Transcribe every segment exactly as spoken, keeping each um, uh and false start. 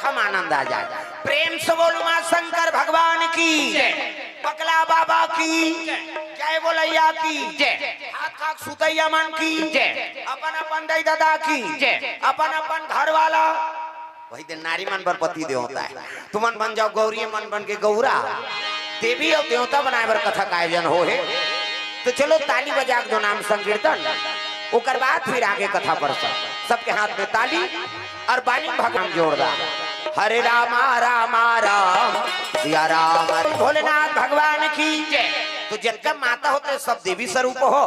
हम आनंद आ जाए। प्रेम से बोल उमा शंकर भगवान की, पकला बाबा की, जय बोलैया की, हाथ खाक सुतैया मन की, अपन अपन दाई ददा की, अपन अपन घर वाला। वही दिन नारी मन बर पति देवता हे। तुमन बन जाव गौरी, मन बन के गौरा। देवी अउ देवता बनाए बर कथा का आयोजन होहे। तो चलो ताली बजा के दो नाम संकीर्तन, ओकर बाद फिर आगे कथा पर सब। सबके हाथ में ताली अउ बानी भगवान जोरदार। हरे रामा रामा राम सिया राम हरे भोलेनाथ भगवान की। तो जतका माता होथे सब देवी स्वरूप हो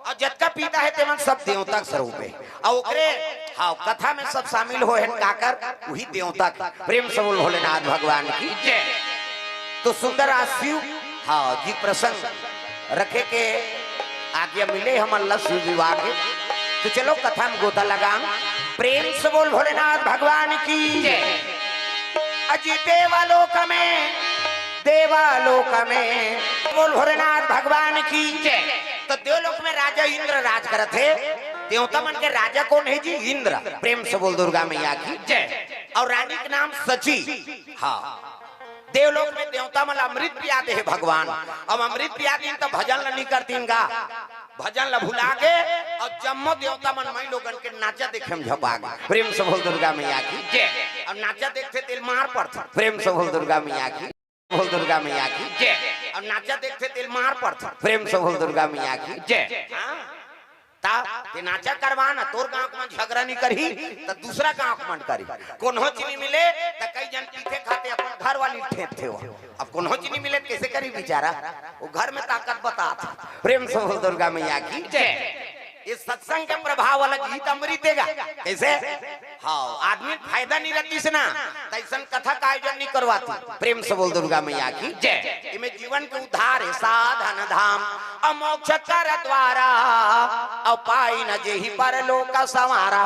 अउ जतका पिता हे तेमन सब देवता के स्वरूप हे। अउ ओकरे, हाँ, कथा में सब शामिल होहे काकर, उही देवता के। प्रेम से बोल भोलेनाथ भगवान की जय। तो सुंदर आशीव, हाँ जी, प्रसंग रखे के आज्ञा मिले हमन ला शिव विवाह के। तो चलो कथा में गोता लगान। प्रेम से बोल भोलेनाथ भगवान की जय। अजी देवालोक में, देवालोक में बोल भोलेनाथ भगवान की जय। तो देवलोक में राजा इंद्र राज करत हे। देवता मन के राजा कोन हे जी? इंद्र। प्रेम से बोल दुर्गा मैया की जय। अउ रानी के नाम सची। हाँ, देवलोक में देवता मन ला अमृत पिया दे हे भगवान। अब अमृत पिया दिन त भजन ला नइ करतिन गा, भजन ला भुला गे। अउ जम्मो देवता मन मई लोगन के नाचा देखे में झपा गे। प्रेम से बोल दुर्गा मैया की जय। अउ नाचा देखथे तेला मार पड़थे। प्रेम से बोल दुर्गा मैया की, बोल दुर्गा मैया की जय। अउ नाचा देखथे तेला मार पड़थे। प्रेम से बोल दुर्गा मैया की जय। हाँ। ता ते नाचा करवा ना, तोर गांव के मन झगरा नइ करही, त दूसरा गांव के मन करही। कोन्होच नइ मिले, त कई झन पीथे खाथे अपन घर वाली ल ठेंपथे हो। अब कोन्होच नइ मिले, त कइसे करही बिचारा? वो घर में ताकत बतात। प्रेम से बोल दुर्गा मैया की जय। ये सत्संग के प्रभाव वाला गीत अमृत हे गा। कइसे? हाँ, आदमी फायदा नइ रहतिस ना, त अइसन कथा का आयोजन नइ करवातिन। प्रेम से बोल दुर्गा मैया की जय। इमे जीवन के उद्धार हे, साधन धाम अउ मोक्ष कर द्वारा, अउ पाई न जेहि परलोक संवारा।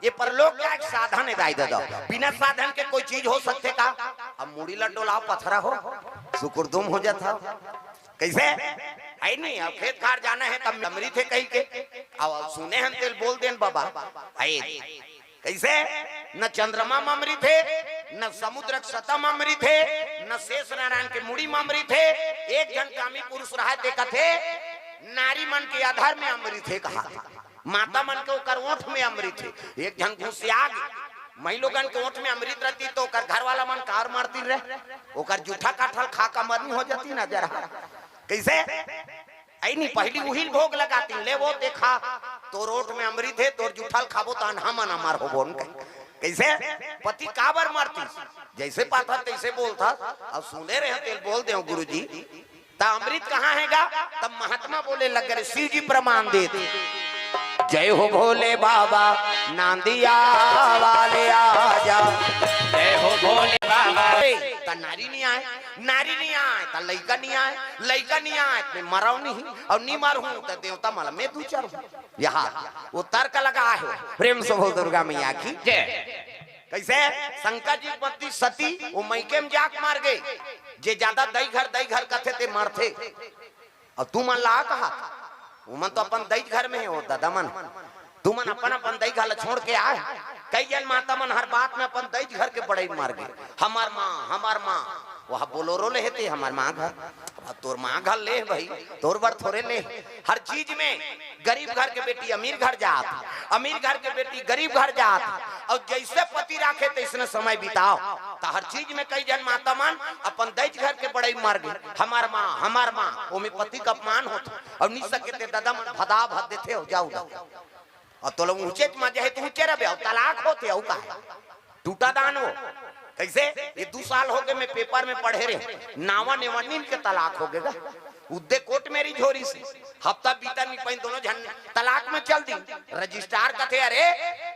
ये परलोक का एक साधन हे दाई ददा, बिना साधन के कोई चीज हो सकथे का? अब मुड़ी ला डोलाव पथरा हो, सुकुरदुम हो जाथा। कइसे? हे नहीं, अब खेत खार जाना हे तब अमृत हे कहिके। अब सुने हन तेला बोल देन बाबा। हे कइसे? न चंद्रमा म अमृत हे, न समुद्र के सतह म अमृत हे, न शेष नारायण के मुड़ी म अमृत हे। एक झन कामी पुरुष रहय ते कथे, नारी मन के अधर में अमृत हे कहा। माता मन के ओकर ओठ में अमृत हे। एक झन घुसिया गे, मई लोगन के ओठ में अमृत रहती त ओकर घर वाला मन काबर मरतिन रे? ओकर जूठा काठल खा का मरनी हो जाती ना जरा। कइसे? अइ नहीं, पहिली उही ल भोग लगातिन, ले वो देखा, तोर ओठ में अमृत हे, तोर जूठा ल खाबो त अन्हा मन अमर होबो न कहि। कइसे? पति काबर मरतिस? जइसे पाथस तइसे बोलथस। अब सुने रहेंव तेला बोल देंव गुरुजी। त अमृत कहाँ हे गा? तब महात्मा बोले लग रे, शिव जी प्रमाण देत। जय हो भोले बाबा, नांदिया वाले आजा। जय हो भोले बाबा। ए, त नारी नइ आय, नारी नइ आय, त लइका नइ आय, लइका नइ आय, त मैं मरव नहीं, अउ नइ मरहूं, त देवता मन ला मैं दूचरहूं। यहाँ वो तर्क लगा हे। प्रेम से बोल दुर्गा मैया की जय। कइसे? शंकर जी के पत्नी सती, वो मइके में जाके मर गे। जे जादा दई घर, दई घर कथे, ते मरथे। अउ तुमन ला कहा, उमन तो अपन दई घर में हे, वो ददा मन। तुमन अपन, अपन दई घर ला छोड़ के आय। कई झन माता मन हर बात में अपन दई घर के बड़ई मार गे। हमर माँ, हमर माँ, वह बोलोरो ले हे ते हमर माँ घर। अब तोर माँ घर ले हे भाई, तोर बर थोरे ले हे। हर चीज में गरीब घर के बेटी अमीर घर जात, अमीर घर के बेटी गरीब घर जात, अउ जइसे पति राखे तइसने समय बिताव। त हर चीज में कई झन माता मन अपन दई घर के बड़ई मार गे, हमर माँ, हमर माँ, ओमे पति के अपमान होथे, अउ नइ सके ते ददा मन भदा भद देथे हो, जाव ददा। अउ तोला ऊंचे म जाहे त ऊंचे रबे, अउ तलाक होथे, अउ का हे? टूटा दान हो। कइसे? ये दू साल हो गे, मैं पेपर में पढ़े रहेंव, नावा नेवा नीन के तलाक हो गे गा। उद्दे कोर्ट मैरिज हो रहिस हे, हफ्ता बीता नइ पाइन, दोनों झन तलाक में चल दिन। रजिस्ट्रार कथे, अरे,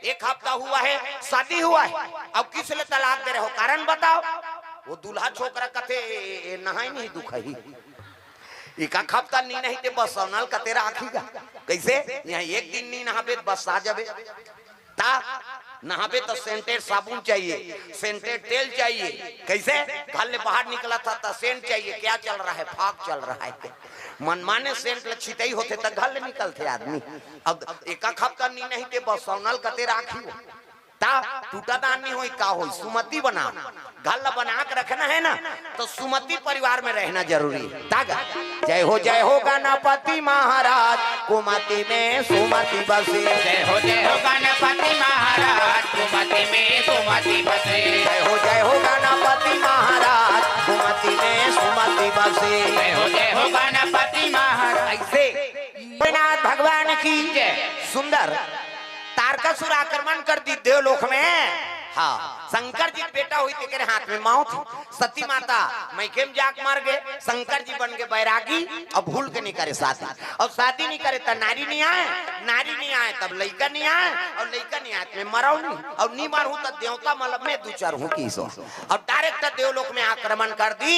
एक हफ्ता हुआ है, शादी हुआ है, अब किस लिए तलाक दे रहे हो, कारण बताओ। वो दूल्हा छोकरा कथे, ए, ए, ए, नहाय नहीं दुखही। एक हफ्ता नी नहाही ते बस सौनल कते राखही गा। कइसे? यहाँ एक दिन नी नहाबे त बस आ जाबे। ता नहाबे त सेंटेड साबुन चाहिए, सेंटेड तेल चाहिए। कइसे? घर ले बाहर निकलत हस त सेंट चाहिए। क्या चल रहा है? फाग चल रहा है। मनमाने सेंट ल छितई होथे त घर ले निकलथे आदमी। अब एक हफ्ता नी नहाही ते बस सौनल कते राखही वो। ता टूटा दान नहीं होई, का होई? सुमति बना, घर ला बना के रखना है ना, तो सुमति परिवार में रहना जरूरी है। ता गा, जय हो, जय हो गणपति महाराज, कुमति में सुमति बसे। जय हो, जय हो गणपति महाराज, कुमति में सुमति बसे। जय हो, जय हो गणपति महाराज, कुमति में सुमति बसे। जय हो, जय हो गणपति महाराज। ऐसे भोलेनाथ भगवान की जय। सुंदर तारकासुर आक्रमण कर दी देवलोक में। हाँ, शंकर जी के बेटा होई, तेकरे हाथ में मौत। सती माता मइके में जाके मर गे, शंकर जी बन गे बैरागी, अउ भूल के नहीं करे शादी, अउ शादी नहीं करे त नारी नहीं आए, नारी नहीं आए तब लइका नहीं आए, अउ लइका नहीं आए त मैं मरहूं नहीं, अउ नहीं मरहूं त देवता मतलब मैं दू चार हूं की सो, अउ direct देवलोक में आक्रमण कर दी।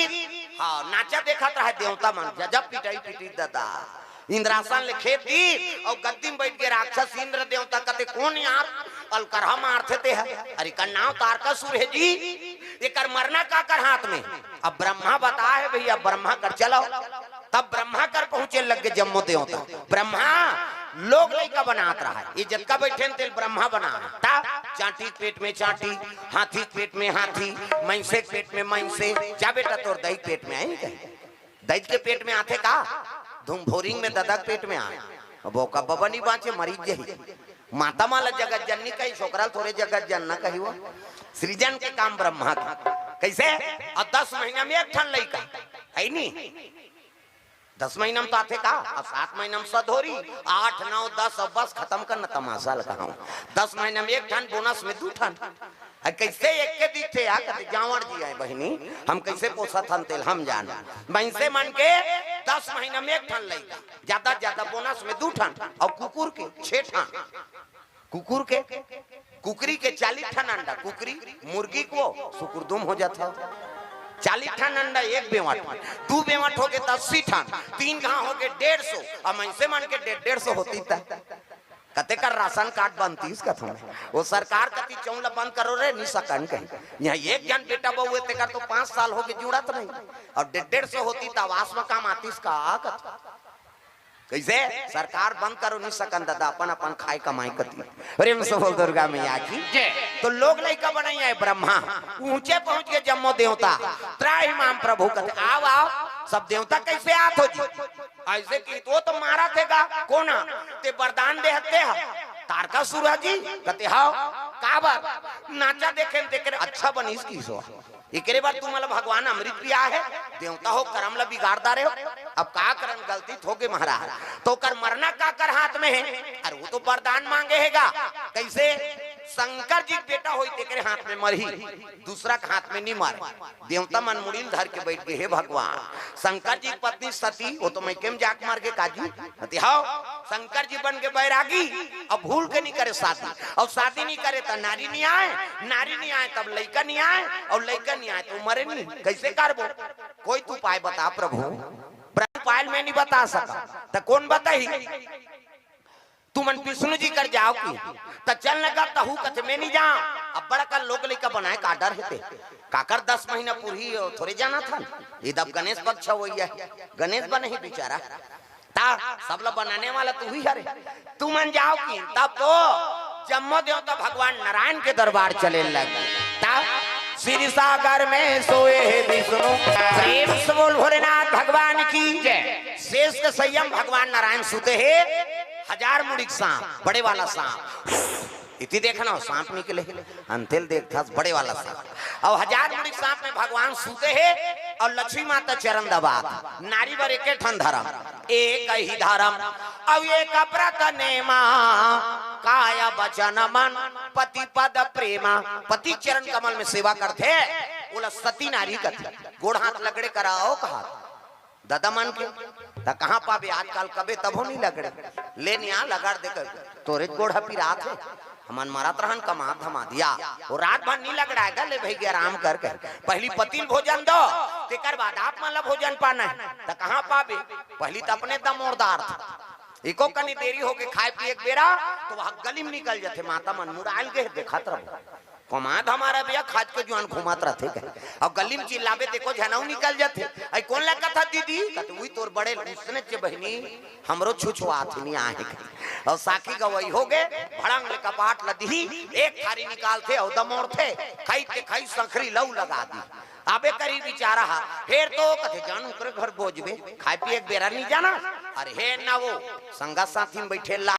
हाँ, नाचा देखत रहे देवता मन, गजब पिटाई पिटी दादा। इंद्रासन ले खेद दी अउ गद्दी में बैठ के राक्षस इंद्र देवता कथे, "कोन यार अलकरहा मारथे ते ह? अरे, एकर नाव तारकासुर हे जी, एकर मरना काकर हाथ में?" अब ब्रह्मा बता हे भइया, ब्रह्मा कर चलो। तब ब्रह्मा कर पहुंचे लग गे जम्मो देवता। ब्रह्मा लोग लइका बनात रहा हे, ये जतका बैठे न तेल ब्रह्मा बना। ता चांटी के पेट में चांटी, हाथी के पेट में हाथी, मइसे के पेट में मइसे। जा बेटा, तोर दई के पेट में आई कहीं? दई के पेट में आथे का? धुम भोरिंग में ददा के पेट में आए। अब ओका बबा नहीं बांचे, मरीज जही। माता माला जगत जननी कही, छोकरा थोरे जगत जनना कही वो। सृजन के काम ब्रह्मा के। कैसे? और दस महीना में एक ठन लइका। है नी? दस महीना में तो आथे का? और सात महीना में सधोरी, आठ, नौ, दस, अब बस खत्म करना तमाशा लगा हूँ। दस महीना में एक ठन, बोनस में दू ठन। अरे कैसे एक के दिखथे यार, कथे जांवर जी आए बहिनी, हम कैसे पोसत हन तेल हम जान। मइसे मन के दस महीना में एक ठन लइका, ज्यादा ज्यादा बोनस में दू ठन, अउ कुकुर के छह ठन। कुकुर के, कुकरी के चालीस ठन अंडा, कुकरी मुर्गी को सुकुरदुम हो जाता। चालीस ठन अंडा एक बेवट, दू बेवट हो गे त अस्सी ठन, तीन घाव हो गे डेढ़ सौ, अउ मइसे मन के डेढ़ डेढ़ सौ होती त कते कर राशन कार्ड बनतीस कथों। वो सरकार कती चौं ल बंद करो रे, नी सकन कही। यहाँ एक जन बेटा बहू हे, तेकर तो पाँच साल हो गे जुड़त नहीं। अउ डेढ़ डेढ़ सौ होती त आवास में काम आतीस का कथों। कैसे? सरकार बंद करो, नी सकन दादा, अपन अपन खाए कमाई कती। प्रेम से बोल दुर्गा मैया की। जय। तो लोग लइका बनाई हे ब्रह्मा, ऊंचे पहुंच गे जम्मो देवता। त्राहि माम प्रभु कथे, आओ आओ, सब देवता कैसे आत हो जी? ऐसे कि वो तो मारा थे गा, कोना? ते वरदान दे हते हा, तारकासुर जी। कथे, "हाव।" "काबर?" "नाचा देखे न तेकरे अच्छा बनिस की सो। एकरे बर तुमला भगवान अमृत पिया हे, देवता हो करम ला बिगाड़ डारे हो। अब का करन, गलती तो हो गे महाराज।" तो ओकर मरना काकर हाथ में हे? अरे वो तो वरदान मांगे हे गा। कैसे? शंकर जी के बेटा होई तेकरे हाथ में मरही, दूसरा के हाथ में नहीं मरे। देवता मन मुड़ी ल धर के बैठ गे, "हे भगवान, शंकर जी के पत्नी सती, वो तो मइके में जाके मर गे काजी?" कथे, "हाव, शंकर जी बन गे बैरागी, अब भूल के नहीं करे शादी, अउ शादी नहीं करे त नारी नहीं आए, नारी नहीं आए तब लइका नहीं आए, अउ लइका नहीं आए तो मरे नहीं, कैसे करबो? कोई तो उपाय बता प्रभु।" ब्रह्म उपाय मैं नहीं बता सका, त कोन बताही? तुमन विष्णु जी कर जाव कि, त चल न गा, तहू कथे मैं नहीं जांव। अब बड़का लोग लइका बनाए का डर हे ते। काकर दस महीना पूरी थोरे जानथन। इदब गणेश पक्ष होइया हे। गणेश बनही बेचारा। ता सब ल बनाने वाला तुही हरे। तुमन जाव कि, तब तो जम्मो देवता भगवान नारायण के दरबार चले लग। ता क्षीर सागर में सोए हे विष्णु। प्रेम से बोल भोलेनाथ भगवान की जय। शेष के संयम भगवान नारायण सुते हे। हजार मुड़ी के सांप, बड़े वाला सांप। इति देखना, सांप निकले हे, अंतेल देखथस, बड़े वाला सांप। अउ हजार मुड़ी के सांप में भगवान सुते हे, अउ लक्ष्मी माता चरण दबात। नारी बर एके ठन धरम, एक ही धरम, अउ एक व्रत नेमा, काय वचन मन पति पद प्रेमा। पति चरण कमल में सेवा करथे, ओला सती नारी कथे। गोड़ हाथ लगड़े कराओ कहा। ददा मन के, त कहाँ पाबे आजकल, कबे तभो नहीं लगड़े। ले निया लगड़ दे कर, तोरे गोड़ ह पिरात हे। हमन मरत रहन कमात धमात या। वो रात भर नहीं लगड़ाए गा, ले भई आराम कर कर। पहली पति ल भोजन दो, तेकर बाद आप मन ला भोजन पाना हे। त कहाँ पाबे? पहली त अपने दमोरदार था। एको कनी देरी होके खाए पिए के बेरा, तो वह गली में निकल जाथे, माता मन मुड़ायल गे, देखत रहो। कमाए धमारा भैया, खाज के जुआन घुमात रथे कहे। अउ गली में चिल्लाबे, देखो झनऊ निकल जाथे। अई कोन ला कथा दीदी? कथे, "उई तोर बड़े उसने चे बहिनी, हमरो छुछुआत ही नहीं आहे।" अउ साखी गवई हो गे, भड़ंग ले कपाट ल दिही, एक थारी निकालथे अउ दमोड़थे, खाई ते खाई संखरी लऊ लगा दी। अबे करी बिचारा हा, फेर तो कथे, "जान ओकरे घर बोजबे, खाए पिए एक बेरा नहीं जाना।" अरे हे ना वो, संगा साथी में बैठे ला